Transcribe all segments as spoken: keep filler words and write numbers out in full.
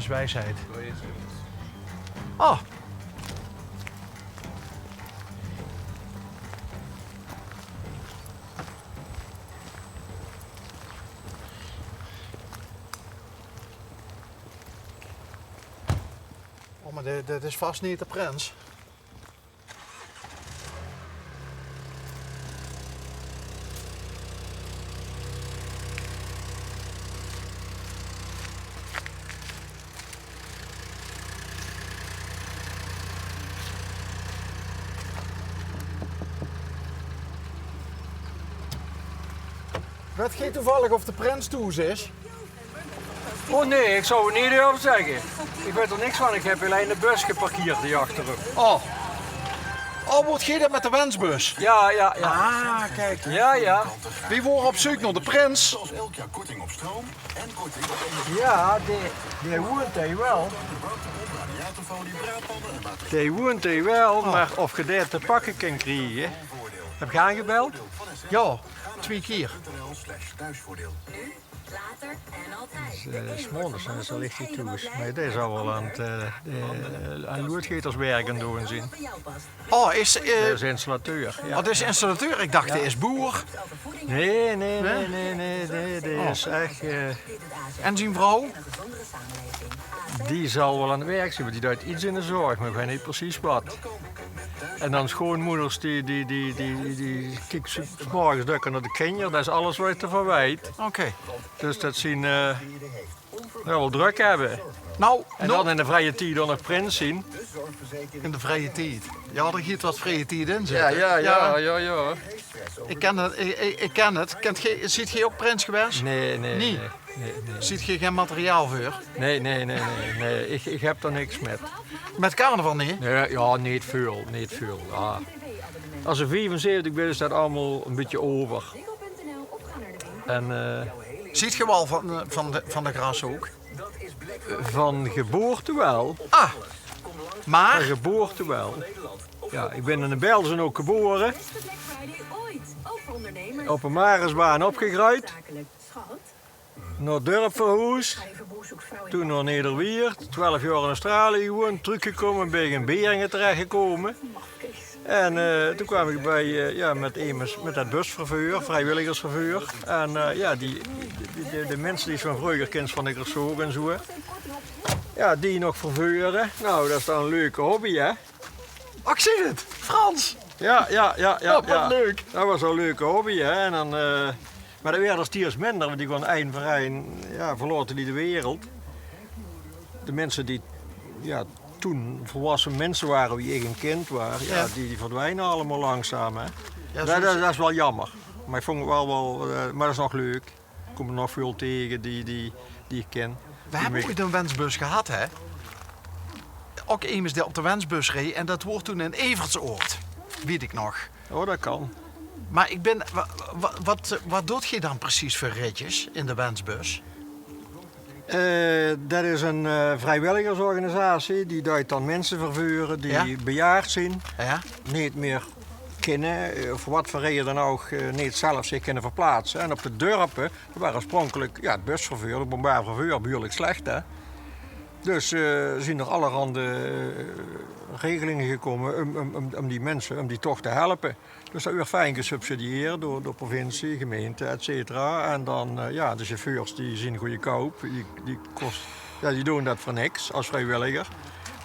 Wijsheid. Oh. Oh, maar dit, dit is vast niet de prins. Wet geej toevallig of de prins thoes is? Oh nee, ik zou het niet durven zeggen. Ik weet er niks van. Ik heb alleen de bus geparkeerd die achter hem. Oh. Oh, woort geej det met de wensbus? Ja, ja, ja. Ah, kijk. Ja, ja. Wie woren op zeuk naar de prins? Ja, die, die woont hij wel. Die woont hij wel, maar of je die te pakken kan krijgen. Heb je aangebeld? Ja, twee keer. Dus, eh, 's morgens, eh, zo ligt hij toe. Maar deze zal wel aan het, eh, eh, aan loodgeterswerk aan doen zien. Oh, is, eh, dat is installateur, ja. Oh, dat is installateur. Ik dacht, hij is boer. Nee, nee, nee, nee, nee, nee, die is echt, eh, en zijn vrouw? Die zal wel aan het werk zijn, want die duit iets in de zorg, maar ik weet niet precies wat. En dan schoonmoeders, die, die, die, die, die, die kieken 's morgens lekker naar de kinderen, dat is alles wat je te verwijt. Oké. Dus dat zien, eh, ja, wel druk hebben. Nou, en dan in de vrije tijd dan nog prins zien. In de vrije tijd. Ja, er giet wat vrije tijd in zitten. Ja, ja, ja, ja, ja. Ik ken het, ik, ik, ik ken het. Kent ge, ziet ge ook prins geweest? Nee, nee, nee. Nee, nee. Ziet ge geen materiaal voor? Nee, nee, nee, nee, nee. Ik, ik heb er niks met. Met carnaval niet? Nee, ja, niet veel, niet veel. Ja. Als je vijfenzeventig bent, is dat allemaal een beetje over. En, eh, ziet ge wel van, eh, van de, van de Grashoek? Van geboorte wel. Ah, maar? Van geboorte wel. Ja, ik ben in de Belzen ook geboren. Op een Marisbaan opgegroeid. Naar het dorp verhuisd. Toen naar Nederweert. Twaalf jaar in Australië gewoond. Teruggekomen, ben ik in Beringen terechtgekomen. En, eh, toen kwam ik bij, eh, ja, met emes, met dat busvervoer, vrijwilligersvervoer. En, eh, ja, die, die, die, de mensen die zo'n vroeger kent van de Grashoek en zo. Ja, die nog vervoeren. Nou, dat is dan een leuke hobby, hè? Oh, ik zie het. Frans. Ja, ja, ja, ja. Oh, wat leuk. Dat was wel een leuke hobby, hè. En dan, eh, maar dat werd als tiers minder, want die gewoon eind voor eind, ja, verlaten die de wereld. De mensen die, ja, toen volwassen mensen waren, wie ik een kind was, ja, ja, die, die verdwijnen allemaal langzaam, hè. Ja, dat, dat, dat is wel jammer. Maar ik vond het wel, wel, eh, maar dat is nog leuk. Ik kom er nog veel tegen die, die, die ik ken. We hebben ooit een wensbus gehad, hè? Ook emes die op de wensbus reed en dat woort toen in Evertsoord, weet ik nog. Oh, dat kan. Maar ik ben, wa-, wa-, wat, wat doet ge dan precies voor ritjes in de wensbus? Eh, dat is een, eh, vrijwilligersorganisatie, die duit dan mensen vervoeren die, ja, bejaard zijn, ja, niet meer kunnen, eh, voor wat voor reden dan ook, eh, niet zelf zich kunnen verplaatsen. En op de dorpen, waar oorspronkelijk, ja, het busvervoer, het openbaar vervoer, behoorlijk slecht, hè. Dus, eh, zijn er allerhande, eh, regelingen gekomen om, om, om, om die mensen, om die toch te helpen. Dus dat wordt fijn gesubsidieerd door de provincie, gemeente, et cetera. En dan, eh, ja, de chauffeurs die zien goedkoop, die, die kost, ja, die doen dat voor niks als vrijwilliger.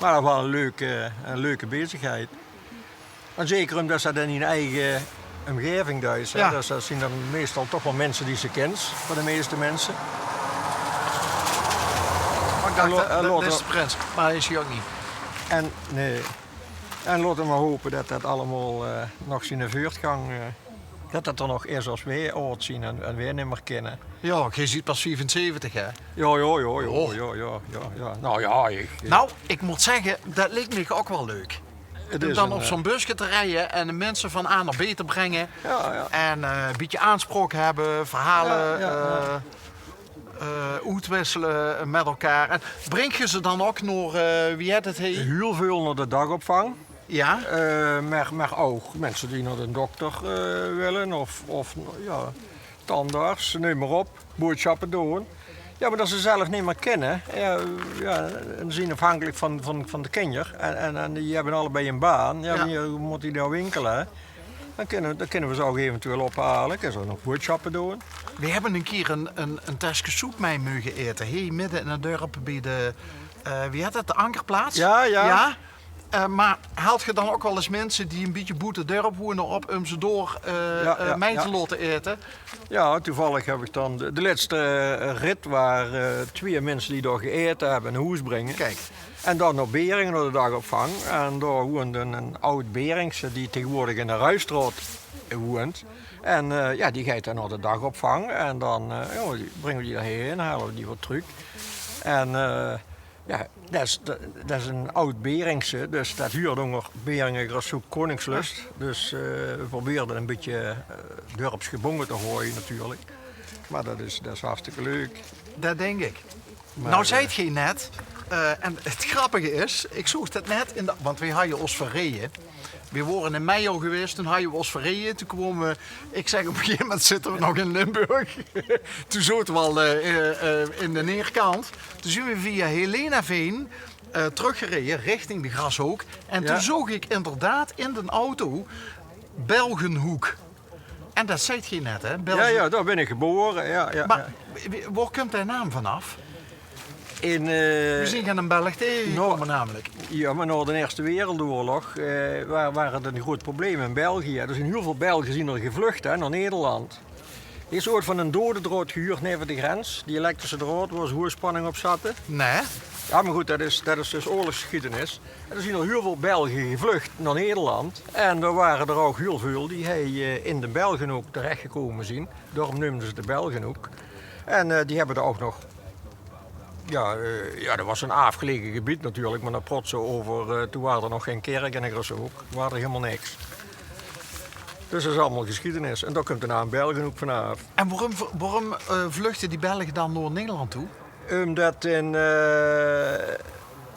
Maar dat is wel een leuke, een leuke bezigheid. En zeker omdat ze dat in hun eigen omgeving duit, hè. Ja. Dus dat zijn dan meestal toch wel mensen die ze kent, voor de meeste mensen. Maar ik dacht, en lo-, dat, en dat laten is de prins, maar hij is hier ook niet. En, nee. En laten we maar hopen dat dat allemaal, eh, nog zijn voortgang, eh, dat dat er nog is als wij oud zijn en, en wij niet meer kennen. Ja, je ziet pas vijfenzeventig, hè? Ja, ja, ja, ja, oh, ja, ja, ja, ja. Nou ja, ik, ja. Nou, ik moet zeggen, dat lijkt me ook wel leuk. Om dan op zo'n busje te rijden en de mensen van A naar B te brengen. Ja, ja. En, eh, een beetje aanspraak hebben, verhalen, ja, ja, ja, eh, eh, uitwisselen met elkaar. En brengt ge ze dan ook naar, eh, wie heet het, hey? Heel veel naar de dagopvang. Ja. Eh, maar, maar ook mensen die naar de dokter, eh, willen of, of, ja, tandarts, neem maar op, boodschappen doen. Ja, maar dat ze zelf neet mier kinne. Ja, ja, en ze zien afhankelik van, van, van de kinjer. En, en, en die hebbe allebei 'n baan. Ja, wannier mót die dao winkele? Dan kinne, dan kinne we ze ouch eventueel ophale. Kinne ze nog boodsjappe doon. We hebbe 'ne kier 'n, 'n, 'n teske soep mei meuge ete. Hie midde in 't dörp bie de, eh, wie hèt dat? De Ankerplaats? Ja, ja. Eh, maar haalt ge dan ouch waal ins minse die 'n bietje boete 't dörp woene op um ze dao, eh, mei te laote ete? Ja, toevallig heb ik dan de, de lètste, eh, rit waar, eh, twieë minse die dao geete hebbe, nao hoes bringe. Kiek. En dan nao Beringe, nao de dagopvang. En dao woent 'n, 'n aod Beringse die tegenwoordig in de Ruistraot woent. En, eh, ja, die geit dan nao de dagopvang. En dan, eh, ja, die, bringe we die dao heen, hale we die weer trök. En, eh, ja, dat is, dat is 'n aod Beringse, dus dat huurt ónger Beringe, Grashoek, Koningslust. Dus, eh, we proberen 't 'n bietje, eh, dörpsgebónge te haoje natuurlik. Maar dat is, dat is hartstikke leuk. Dat dink ik. Maar, nou, eh, zeet ge net, eh, en 't grappige is, ik zoog dat net in de, want we hadde ós verreje. We wore in Meijer gewaes, toen hadde we ós verreje. Toen kwome we, ik zeg, op 'n gegaeve moment zitte we nog in Limburg. Toen zote we al, eh, eh, eh, in de Neerkant. Toen zien we via Helenaveen, eh, trökgereje richting de Grashook. En toen zoog ik inderdaad in den auto Belgenhoek. En dat zeet ge net, hè? Ja, ja, dao bin ik gebore. Ja, ja, maar wa-, wa-, wao kump dae naam vanaf? In, eh, we zien gen Belg tegekómme, namelik. Ja, maar nao de Eerste Wereldoorlog, eh, wa-, waar 't 'n groot probleem in België. D'r zien hiel väöl Belge zien d'r gevlucht, hè, nao Nederland. Is ooit van 'n dodedraod gehuurd neve de grens? Die elektrische draod, wao ze hoeëgspanning op zatte? Nee. Ja, maar good, dat is, dat is dus oorlogsgeschiedenis. En d'r zien al hiel väöl Belge gevlucht nao Nederland. En d'r ware d'r ouch hiel väöl die hie, eh, in de Belgenhook terechtgekómme zien. Daorum neumde ze de Belgenhook. En, eh, die hebbe d'r ouch nog, ja, eh, ja, dat waas 'n aafgelege gebied natuurlik, maar dan protse we euver, eh, toen ware d'r nog gen kerk en 'n Grashook. Ware d'r hielemaol niks. Dus dat is allemaol geschiedenis. En dao kump de naam Belgenhook vanaaf. En waorum, waorum, eh, vluchte die Belge dan nao Nederland toe? Umdat in, eh,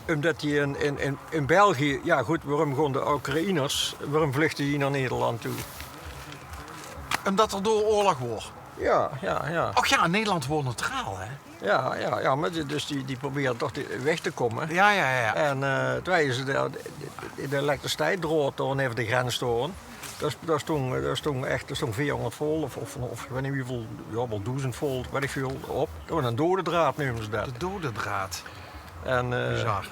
umdat die in, in, in, in België, ja good, waorum goon de Oekraïners, waorum vluchte die nao Nederland toe? Umdat d'r dao oorlog waor? Ja, ja, ja. Och ja, Nederland waor neutraal, hè? Ja, ja, ja, maar die, dus die, die probere toch die, weg te kómme. Ja, ja, ja. En, eh, toen hie ze de, de, de elektriciteitsdraod dao neve de grens staon. Dao, dao stóng, dao stóng echt, dao stóng veerhóngerd volt of, of, of ik weit neet wieväöl, ja, waal doezend volt, weit ik väöl, op. Dat waas 'n dodedraad, neumde ze dat. De dodedraad. En, eh, bizar.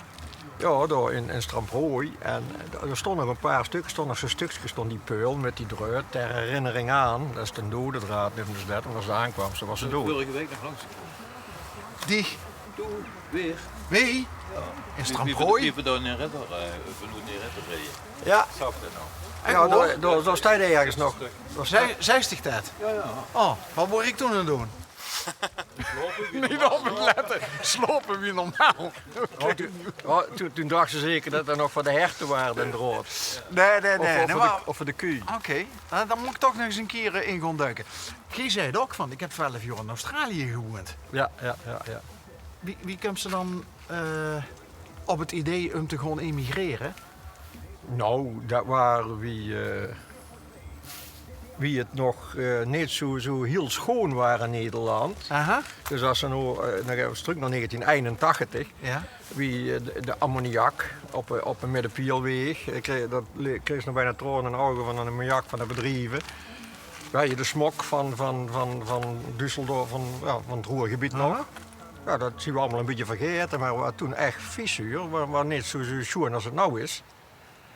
Ja, dao in, in Stramproy. En, eh, dao stóng nog 'n paar stökker, stóng nog zoe'n stökske, stóng die peul mit die draod ter herinnering aan. Dat is de dodedraad, neumde ze dat. En as ze aankwaam, ze waas ze dood. Vorige week nog langs. Die? Toen, weer. Wie? Ja. In Stramproy? Wie, wie we dao in Ritter, eh, vanoet in Ritter reje. Ja. Zag dat nog. Ja, dao, dao, dao steit ergens nog. Zestig dat? Ja, ja. Oh, wat moot ik toen aan doon? Neet op 't lette. Slope wie normaal. Ja, toen, ja, toen, toen dachte ze zeker dat dat nog veur de herte waor, den draod. Nee, nee, nee. Of, of veur de, maar of veur de kuuj. Oké, dan, dan moot ik toch nog ins 'ne kier, eh, in goon duike. Geej zeet ok van, ik heb twelf jaor in Australië gewoend. Ja, ja, ja, ja. Wie, wie kump ze dan, eh, op 't idee um te goon emigrere? Nou, dat waor wie, eh, wie 't nog, eh, neet zoe, zoe hiel schoon waor in Nederland. Aha. Dus as ze noe, eh, dan gaon we trök nao negentien einentachtig. Ja. Wie, eh, de, de ammoniak op, eh, op de Middenpielweeg. Ik kreeg, dat le-, kreeg ze nog bijna traone in de ouge van de ammoniak van de bedrieve. Waar je de smog van, van, van, van Düsseldorf, van, ja, van 't Ruhrgebied nog. Aha. Ja, dat zien we allemaol 'n bietje vergaete, maar wat toen echt vies huur, wa-, waor neet zoe, zoe sjoen as 't nou is.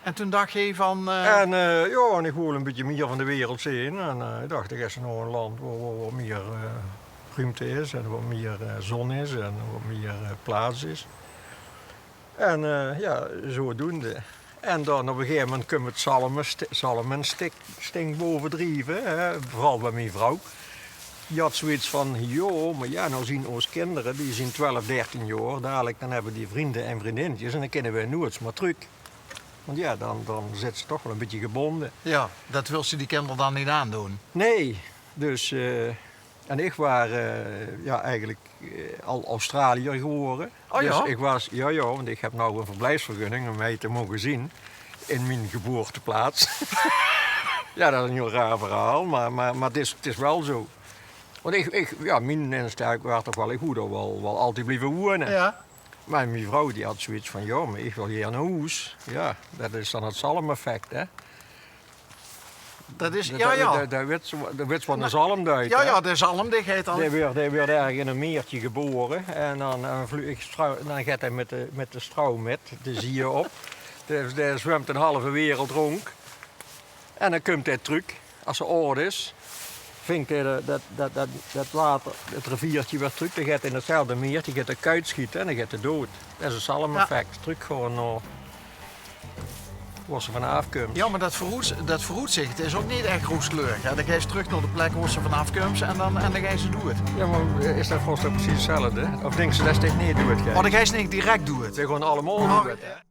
En toen dach geej van, eh, en, eh, ja, en ik wool 'n bietje mier van de wereld zeen. En, eh, ik dach, ik gaon nao 'n land wao, wao, wao mier, eh, ruumte is en wao mier, eh, zon is en wao mier, eh, plaats is. En, eh, ja, zoedoende. En dan op 'n gegaeve moment kump 't zalme-, zalmenstik-, stink bove drieve, hè, veural bij mien vrouw. Die had zoeiets van: "Jo, maar ja, nou zien ós kinder, die zien twelf, dertien jaor, dalik dan hebbe die vrinde en vriendinnetjes en dan kinne we noeits mier trök." Want ja, dan, dan zits se toch waal 'n bietje gebonde. Ja, dat wils se die kinder dan neet aandoon. Nee, dus, eh, en ik waor, eh, ja, eigelik, eh, al Australiër gewore. Oh ja? Dus ik waas, ja, ja, want ik heb nou 'n verblijfsvergunning um hie te moge zien in mien geboorteplaats. Ja, dat is 'n hiel raar verhaal, maar, maar, maar 't is, 't is waal zoe. Want ich, ich, jao, mien instèlk waas toch waal, ich wól d'r waal, waal altied blieve woeëne. Jao. Mer mien vrouw die had zoiets van: "Jao, mer ich wil hie nao hoes." Jao, det is dan 't zalmeffect, hè. Det is, jao, jao. Det, det, det wits se, det wits se waat 'ne zalm deit, hè. Jao, de zalm, dae geit al. Dae wuuert, dae wuuert örges in e meertje gebore en dan, eh, vlu-, ich strou-, dan geit 'r mit de, mit de stroum mit, de zieë op. Dae, dae zwumt 'n halve wereld rónd. En dan kump 'r trök, es 'r aod is. Vink 'r det, det, det, det water, 't riviertje weer trök. Dan geit 'r in 'tzelfde meertje, geit 'r kuit schiete en dan geit 'r doead. Det is 't zalmeffect. Jao. Trök gewoon nao wo se vanaaf kums. Jao, mer det veuroet-, det veuroetzich is ouch neet ech roeskleurig, hè. Dan geis se trök nao de plek wo se vanaaf kums en dan, en dan geis se doead. Jao, mer, eh, is det volges dich precies 'tzelfde? Of dinks se det se dit neet doead geis? Mer dan geis se neet direk doead. Ze gewoon allemaol doead, hè.